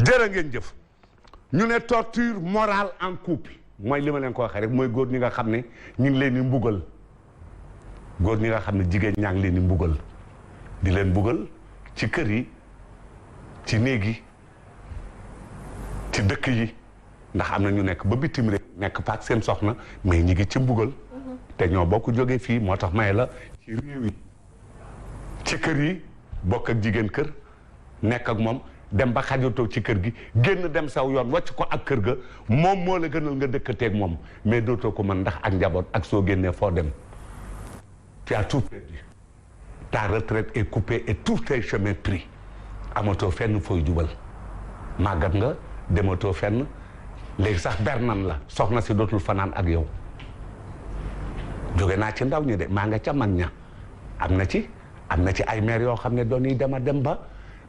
jërë ngeen jëf ñu ne torture morale en couple mooy li ma leen ko waxee rek mooy góor ñi nga xam ne ñu ngi leen di mbugal góor ñi nga xam ne jigéen ñaa ngi leen di mbugal di leen mbugal ci kër yi ci néeg yi ci dëkk yi ndax am na ñu nekk ba bitim réew nekk paak seen soxna mais ñi ngi ci mbugal te ñoo bokk jógee fii moo tax may la ci réew yi ci kër yi bokk ak jigéen kër nekk ak moom dem ba xajatoo ci kër gi génn dem saw yoon wàcc ko ak kër ga moom moo la gënal nga dëkkateeg moom mais dootoo ko mën ndax ak njaboot ak soo génnee foo dem tu as tout perdu ta retraite est coupée et tous tes chemins pris amatoo fenn fooy jubal màggat nga dematoo fenn léegi sax bernan la soxna si dootul fanaan ak yow jóge naa ci ndaw ñi de maa nga ca mag ña am na ci ay maire yoo xam ne doon yi dem ba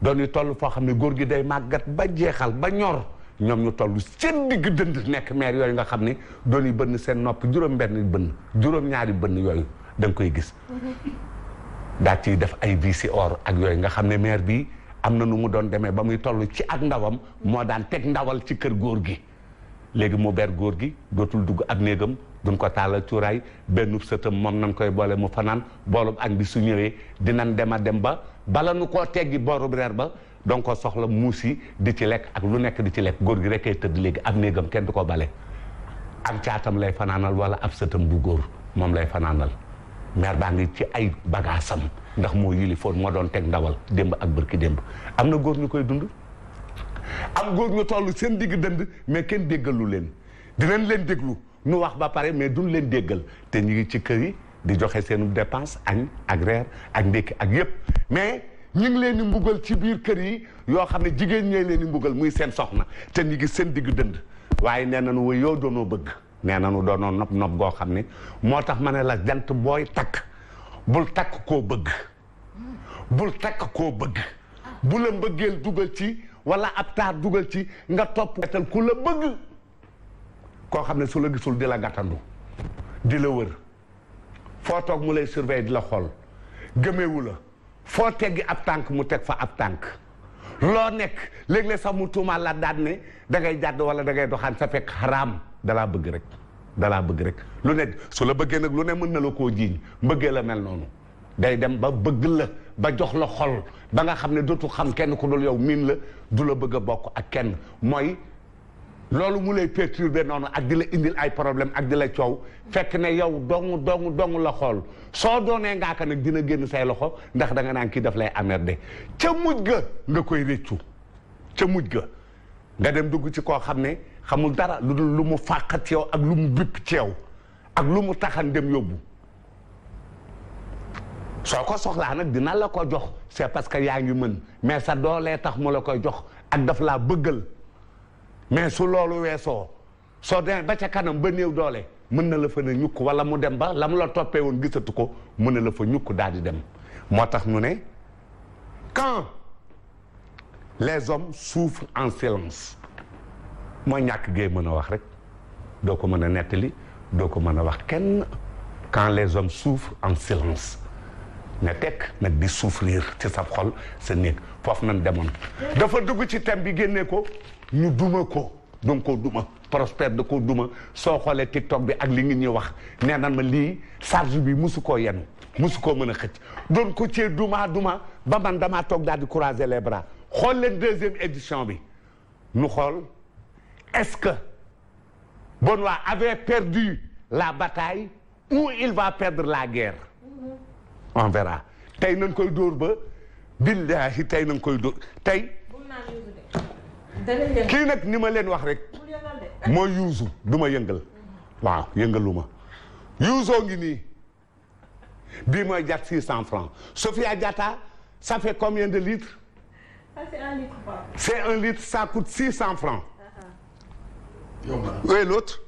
doon yi toll foo xam ne góor gi day màggat ba jeexal ba ñor ñoom ñu toll seen digg dënd nekk maire yooyu nga xam ne doon yi bënn seen nopp juróom-benn bënn juróom-ñaari bënn yooyu da nga koy gis daal ciy def ay visi or ak yooyu nga xam ne maire bi am na nu mu doon demee ba muy toll ci ak ndawam moo daan teg ndawal ci kër góor gi léegi mu ber góor gi dootul dugg ab néegam duñ ko taalal cuuraay benn sëtam moom nañ koy boole mu fanaan boolub añ bi su ñëwee dinañ dem ba bala nu koo teggi boorub reer ba donc ko soxla muus yi di ci lekk ak lu nekk di ci lekk góor gi rek ay tëdd léegi ab néegam kenn du ko bale am caatam lay fanaanal wala ab sëtam bu góor moom lay fanaanal maire baa ngi ci ay bagaasam ndax moo yilifoon moo doon teg ndawal démb ak bërki démb am na góor ñu koy dund am góor ñu toll seen digg dënd mais kenn déggalu leen dinañ leen déglu nu wax ba pare mais duñ leen déggal te ñu ngi ci kër yi di joxe seenu dépense añ ak reer ak ndékki ak yépp mais ñu ngi leen di mbugal ci biir kër yi yoo xam ne jigéen ñee leen di mbugal muy seen soxna te ñu ngi seen digg dënd waaye nee nañu way yow doonoo bëgg nee nañu doonoo nopp goo xam ne moo tax ma ne la jant booy takk bul takk koo bëgg bul takk koo bëgg bu la mbëggeel dugal ci wala ab taar dugal ci nga topp wetal ku la bëgg koo xam ne su la gisul di la gàttandu di la wër foo toog mu lay surveiller di la xool gëmeewu la foo teggi ab tànk mu teg fa ab tànk loo nekk léeg-léeg sax mu tuumaal la daan ne da ngay jàdd wala da ngay doxaan sa fekk xaraam dalaa bëgg rek lu ne su la bëggee nag lu ne mën na la koo jiiñ mbëggee la mel noonu day dem ba bëgg la ba jox la xol ba nga xam ne dootu xam kenn ku dul yow miin la du la bëgg a bokk ak kenn mooy loolu mu lay perturber noonu ak di la indil ay problème ak di la coow fekk ne yow dong la xool soo doonee ngaaka nag dina génn say loxo ndax da nga naan kii daf lay amerder ca mujj ga nga koy réccu ca mujj ga nga dem dugg ci koo xam ne xamul dara lu dul lu mu fàqat ci yow ak lu mu bipp ci yow ak lu mu taxan dem yóbbu soo ko soxlaa nag dina la ko jox c'est parce que yaa ngi mën mais sa doolee tax mu la koy jox ak daf laa bëggal mais su loolu weesoo soo demee ba ca kanam ba néew doole mën na la fa ne ñukk wala mu dem ba la mu la toppee woon gisatu ko mën na la fa ñukk daal di dem moo tax ñu ne quand les hommes souffrent en silence mooy ñàkk gee mën a wax rek doo ko mën a nettali doo ko mën a wax kenn quand les hommes souffrent en silence nga tekk nag di souffrir ci sa xol sa néeg foofu nañ demoon dafa dugg ci thème bi génnee ko ñu duma ko donc ko duma Prospère da ko duma soo xoolee TikTok bi ak li ngi ñuy wax nee nan ma lii charge bi musu koo yenu musu koo mën a xëcc doon ko cee duma ba man damaa toog daal di croiser les bras xool leen deuxième édition bi ñu xool est-ce que Benoît avait perdu la bataille ou il va perdre la guerre on verra tey nañ koy dóor ba billahi tey nañ koy dóor tey kii nag ni ma leen wax rek mooy yuusu du ma yëngal waaw yëngaluma yuusoo ngi nii bii mooy jar 600 francs Sophia Diatta ça fait combien de litres? C'est 1 litre. C'est 1 litre, ça coûte 600 francs. Où est l'autre?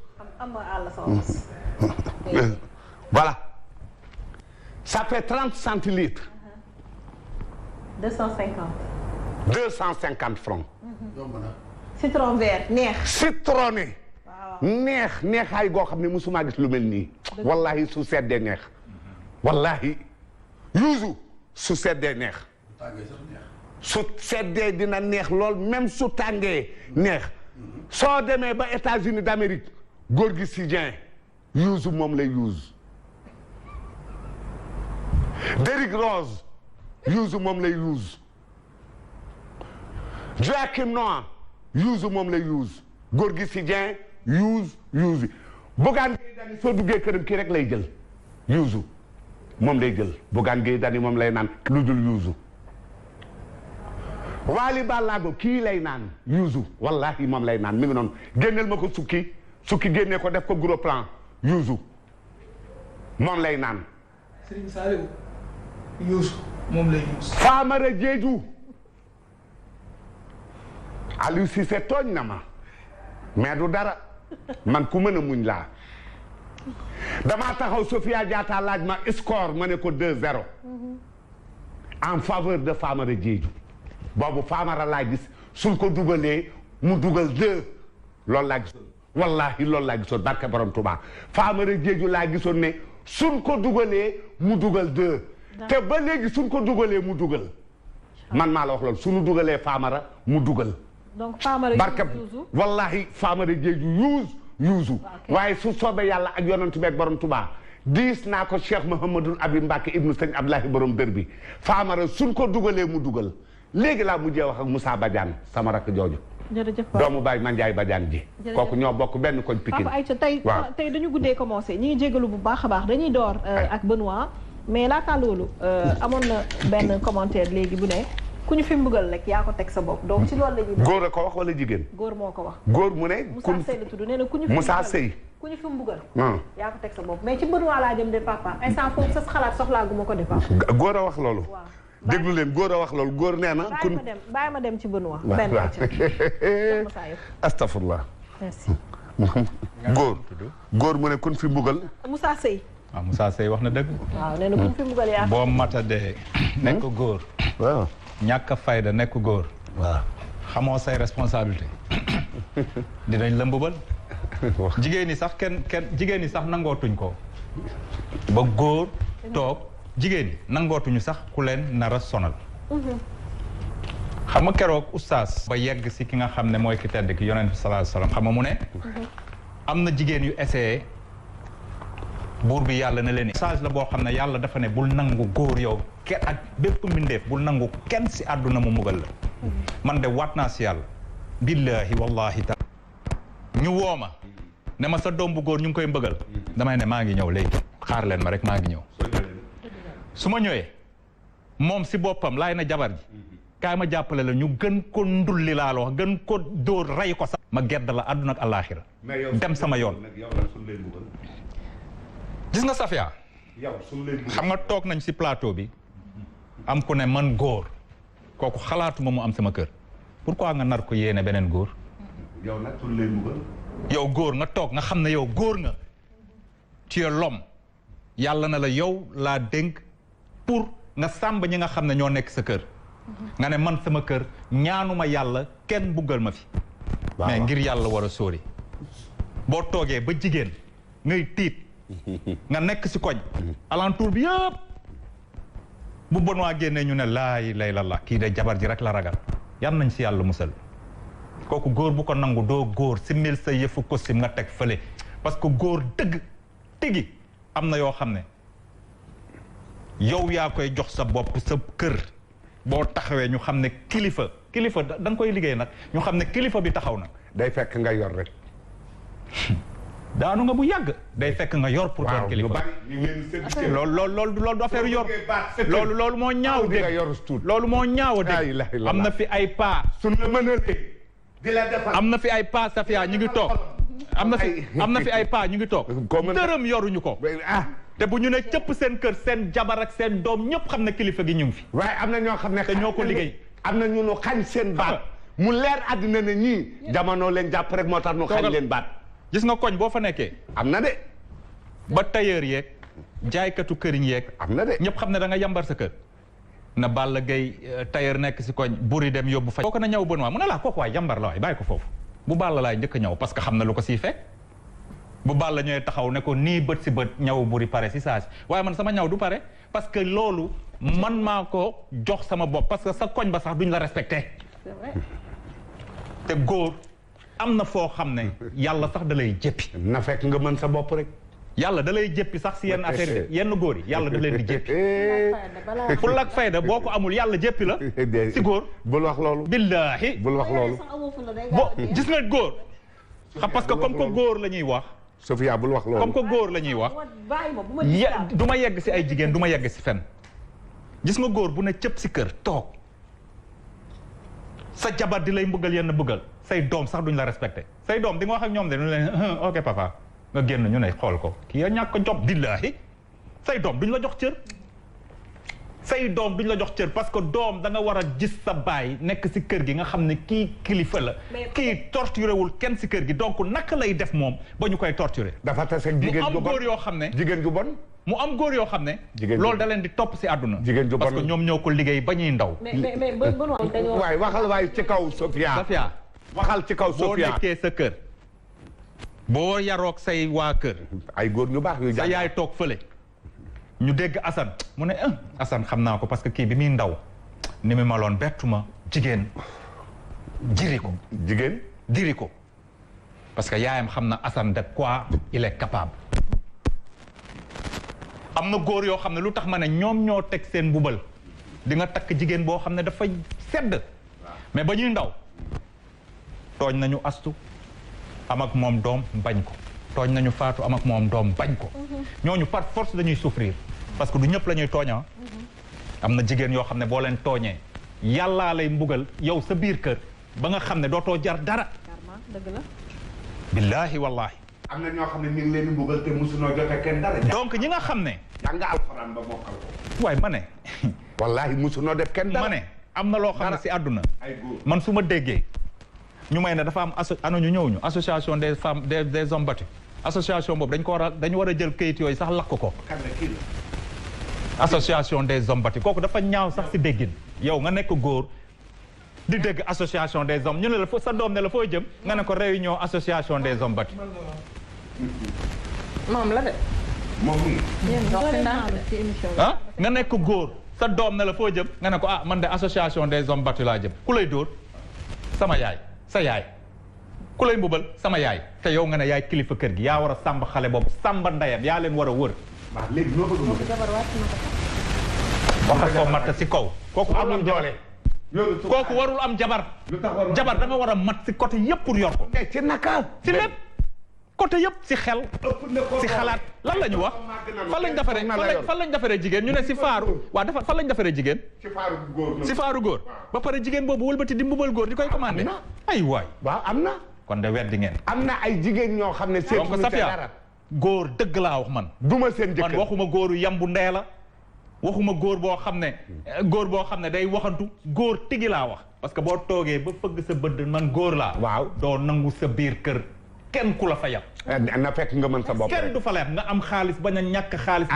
Voilà. Ça fait 30 centilitres. 250. 250 francs. Citron vert neex. Citronné. neexaay goo xam ne musuma gis lu mel nii. wallahi su seddee neex. wallahi yuusu su seddee neex. su seddee dina neex lool même su tàngee neex soo demee ba États-Unis d'Amérique góor gi si Dieng Youssou moom lay use Derrick Rose Youssou moom lay use Joachim Noah Youssou moom lay use góor gi si Dieng use Bougane Gueye Dany soo duggee këram kii rek lay jël Youssou moom lay jël Bougane Gueye Dany moom lay naan lu dul Youssou Wally Ballago kii lay naan Youssou wallahi moom lay naan mi ngi noonu génneel ma ko sukki génnee ko def ko gros plan Youssou moom lay naan Serigne Saliou Youssou moom lay use Famara Diédhiou Aliou Cissé tooñ na ma mais du dara man ku mën a muñ laa damaa taxaw Sofia Diatta laaj ma score ma ne ko 2-0 en faveur de Famara Diédhiou boobu Famara laa gis suñ ko dugalee mu dugal 2 loolu laa gisoon wallahi loolu laa gisoon barke borom Touba Famara Diédhiou laa gisoon ne suñ ko dugalee mu dugal 2 te ba léegi suñ ko dugalee mu dugal man maa la wax loolu suñu dugalee Famara mu dugal donc Famara barke wallahi Famara Diédhiou Youssou waaye su soobee yàlla ak yonent bi ak borom Touba diis naa ko Cheikh Mouhamadul Abi Mbacke ibnu sëñ Abdoulahi borom dër bi Famara suñ ko dugalee mu dugal léegi laa mujjee wax ak Moussa Badiane sama rakk jooju doomu Baye Mandiaye Badiane ji kooku ñoo bokk benn koñ Pikine Papa Aïcha tey dañu guddee commencé ñi ngi jégalu bu baax a baax dañuy door ak Benoît mais laata loolu amoon na benn commentaire léegi bu ne ku ñu fi mbugal rek yaa ko teg sa bopp donc ci loolu la ñuy góor a ko wax wala jigéen góor moo ko wax góor mu ne Moussa Sey la tudd nee na ku ñu fi Moussa Sey ku ñu fi mbugal yaa ko teg sa bopp mais ci Benoît laa jëm de papa instant foofu sa xalaat soxlaa gu ma ko de papa góor a wax loolu déglu leen góor a wax loolu góor nee na bàyyi ma dem ci Benoît benn astafurlah merci góor mu ne kun fi mbugal Moussa Sey waaw Moussa Sey wax na dëgg waaw nee na ku ñu fi mbugal yaa boo matadee nekk góor waaw ñàkk fayda nekk góor waaw xamoo say responsabilité dinañ la mbubal jigéen ñi sax jigéen ñi sax nangootuñ ko ba góor toog jigéen ñi nangootuñu sax ku leen nar a sonal xam nga keroog oustaz ba yegg si ki nga xam ne mooy ki tedd ki yonent bi sallallahu alayhi wasallam xam nga mu ne am na jigéen yu essayé buur bi yàlla na leen message la boo xam ne yàlla dafa ne bul nangu góor yow kenn ak bépp mbindeef bul nangu kenn si àdduna mu mugal la man de waat naa si yàlla billahi wallahi taala ñu wooma ne ma sa doom bu góor ñu ngi koy mbëggal damay ne maa ngi ñëw léegi xaar leen ma rek maa ngi ñëw su ma ñëwee moom si boppam laay na jabar ji kaay ma jàppale la ñu gën ko ndulli laa la wax gën ko dóor rey ko sax ma gedd la àdduna ak àllaaxira dem sama yoon gis nga Safia xam nga toog nañ si plateau bi am ku ne man góor kooku xalaatuma mu am sama kër pourquoi nga nar ko yéene beneen góor yow góor nga toog nga xam ne yow góor nga tu es l'homme yàlla na la yow laa dénk pour nga sàmb ñi nga xam ne ñoo nekk sa kër nga ne man sama kër ñaanuma yàlla kenn buggal ma fi mais ngir yàlla war a sóori boo toogee ba jigéen ngay tiit nga nekk si koñ alentour bi yëpp bu Benoît génnee ñu ne laay lay la kii de jabar ji rek la ragal yal nañ si yàlla musal kooku góor bu ko nangu doo góor si mil sa yëfu costume nga teg fële parce que góor dëgg tigi am na yoo xam ne yow yaa koy jox sa bopp sa kër boo taxawee ñu xam ne kilifa da nga koy liggéey nag ñu xam ne kilifa bi taxaw na day fekk nga yor rek daanu nga bu yàgg day fekk nga yor pour doon kilifa loolu du affaire yor loolu moo ñaaw dégg loolu moo ñaaw dégg am na fi ay pas suñ la mënalee di la defal am na fi ay pas Safia ñu ngi toog am na fi ay pas ñu ngi toog dërëm yoruñu ko te bu ñu ne cëpp seen kër seen jabar ak seen doom ñëpp xam ne kilifa gi ñu ngi fi waaye am na ñoo xam ne te ñoo ko liggéey am na ñu nu xañ seen baat mu leer àddina ne ñii jamono leen jàpp rek moo tax nu xañ leen baat gis nga koñ boo fa nekkee am na de ba tailleur yeeg jaaykatu këriñ yeeg am na de ñëpp xam ne da nga yambar sa kër na Balla Gaye tailleur nekk si koñ buri dem yóbbu fa kooku na ñëw Benoît mu ne laa kooku waay yambar la waay bàyyi ko foofu bu Balla laay njëkk a ñëw parce que xam na lu ko siy fekk bu baal la ñooy taxaw ne ko nii bët si bët ñaw buri pare si saa si waaye man sama ñaw du pare parce que loolu man maa ko jox sama bopp parce que sa koñ ba sax duñ la respecté. c'est vrai. te góor am na foo xam ne yàlla sax da lay jéppi. na fekk nga mën sa bopp rek. yàlla da lay jéppi sax si yenn affaire yi yenn góor yi yàlla da leen di jéppi. fulla ak fayda boo ko amul yàlla jéppi la. si góor bul wax loolu. billaahi bul wax loolu. bo gis nga góor. xam parce que comme que góor la ñuy wax. Sofia bul wax loolu. comme que góor la ñuy wax. du ma yegg si ay jigéen du ma yegg si fen gis nga góor bu ne cëpp si kër toog sa jabar di lay mbëggal yenn bëggal say doom sax duñ la respecté say doom di nga wax ak ñoom de ñu leen ok papa nga génn ñu ne xool ko kii ya ñàkk ko job billaahi say doom duñ la jox cër say doom duñ la jox cër parce que doom da nga war a gis sa baay nekk si kër gi nga xam ne kii kilifa la kii torturé wul kenn si kër gi donc naka lay def moom ba ñu koy torturé dafa tase jigéen ju bon mu am góor yoo xam ne jigéen ju bon mu am góor yoo xam ne loolu da leen di topp si àdduna jigéen ju bon parce que ñoom ñoo ko liggéey ba ñuy ndaw waaye waxal waaye ci kaw Sofia waxal ci kaw Sofia boo nekkee sa kër boo yaroog say waa kër ay góor ñu baax yu sa yaay toog fële ñu dégg Assane mu ne Assane xam naa ko parce que kii bi muy ndaw ni mu maloon bettuma jigéen jiri ko jigéen diri ko parce que yaayam xam na Assane de quoi il est capable am na góor yoo xam ne lu tax ma ne ñoom ñoo teg seen mbubal di nga takk jigéen boo xam ne dafay sedd mais ba ñuy ndaw tooñ nañu astu am ak moom doom bañ ko tooñ nañu faatu am ak moom doom bañ ko ñooñu par force dañuy souffrir parce que du ñëpp la ñuy tooña am na jigéen yoo xam ne boo leen tooñee yàllaa lay mbugal yow sa biir kër ba nga xam ne dootoo jar dara dëgg la billaahi wallaahi am na ñoo xam ne ñu ngi leen di mbugal te mosunoo jote kenn dara donc ñi nga xam ne jàng alxuraan ba mokkal ko waaye ma ne wallaahi mosunoo def kenn dara ma ne am na loo xam ne si àdduna ay góor man su ma déggee ñu may ne dafa am ñu ñëw ñu association des femmes des hommes battus association boobu dañu war a jël kayit yooyu sax lakk ko association des hommes battus kooku dafa ñaaw sax si déggin yow nga nekk góor di dégg association des hommes ñu ne la sa doom ne la foo jëm nga ne ko réunion association des hommes battus moom la de ah nga nekk góor sa doom ne la foo jëm nga ne ko man de association des hommes battus laa jëm ku lay dóor sama yaay sa yaay ku lay mbubal sama yaay te yow nga ne yaay kilifa kër gi yaa war a sàmb xale boobu sàmba ndeyam yaa leen war a wër waaw léegi noo bëgg wax ko matt si kaw kooku warul am doole kooku warul am jabar jabar da nga war a mat si côté yëpp pour yor ko ci naka si lépp côté yëpp si xel si xalaat lan la ñu wax fan lañ defaree jigéen ñu ne si faaru waa dafa fan lañ defaree jigéen si faaru góor ba pare jigéen boobu wëlbati di mbubal góor di koy commandé ay waay waaw am na kon de weddi ngeen am na ay jigéen ñoo xam ne donc Safia góor dëgg laa wax man duma seen jëkkër man waxuma góoru yambu ndee la waxuma góor boo xam ne day waxantu góor tigi laa wax parce que boo toogee ba fëgg sa bëdd man góor laa waaw doo nangu sa biir kër kenn ku la fa yab na fekk nga mën sa bopp kenn du fa leer nga am xaalis bañ a ñàkk xaalis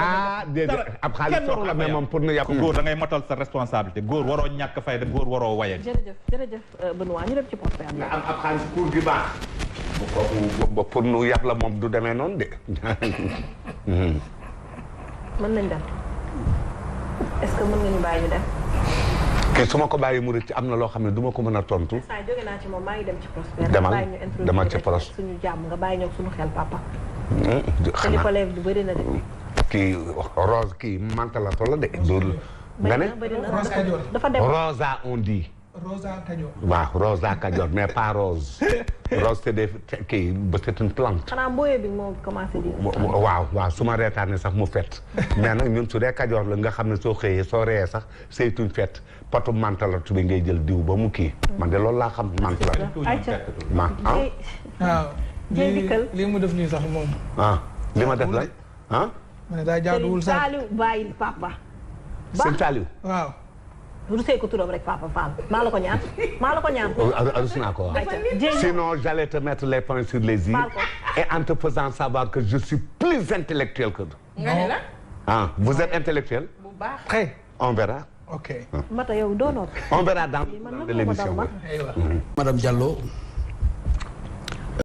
déedéet ab xaalis soo xam ne moom pour nu yàpp góor da ngay matal sa responsabilité góor waroo ñàkk fayda góor waroo waye jërëjëf Benoît ñu dem ci prospère nga am ab xaalis pour gi baax kooku pour nu yàpp la moom du demee noonu de mën nañ dem est-ce que mën nga ñu bàyyi ñu dem kii su ma ko bàyyi mu rëcc am na loo xam ne du ma ko mën a tontu. saa jóge naa ci moom maa ngi dem ci prospère. demal ci pros suñu jàmm nga bàyyi ñoog suñu xel papa. xanaa li ko leef du bëri na de. kii rose kii mantalato la de. loolu nga ne dafa dem rosa on dit. Rosa Kajoor. waaw Rosa Kajoor mais pas rose. rose c'est des kii c'est une plante. xanaa mbooyee bi moo commencé di. waaw su ma reetaanee sax mu fet mais nag ñun su dee Kajoor la nga xam ne soo xëyee soo reyee sax saytuñ fet patu mantalatu bi ngay jël diw ba mu kii man de loolu laa xam mantalatu. ma waaw. jëy dikkal lii mu def nii sax moom. li ma def la ma ne daa jaaduwul sax Saliou bàyyil papa. sëñ Saliou. waaw. rusee ko turam rek papa Fall maa la ko ñaan maa la ko ñaan. arus naa ko waaw. sinon j'allais te mettre les points sur les i et en te faisant savoir que je suis plus intellectuel que toi. nga ne la. Vous êtes intellectuel. bu baax. Très. On verra. Ok. Mata yow doo noot. On verra dans l'émission. Madame Diallo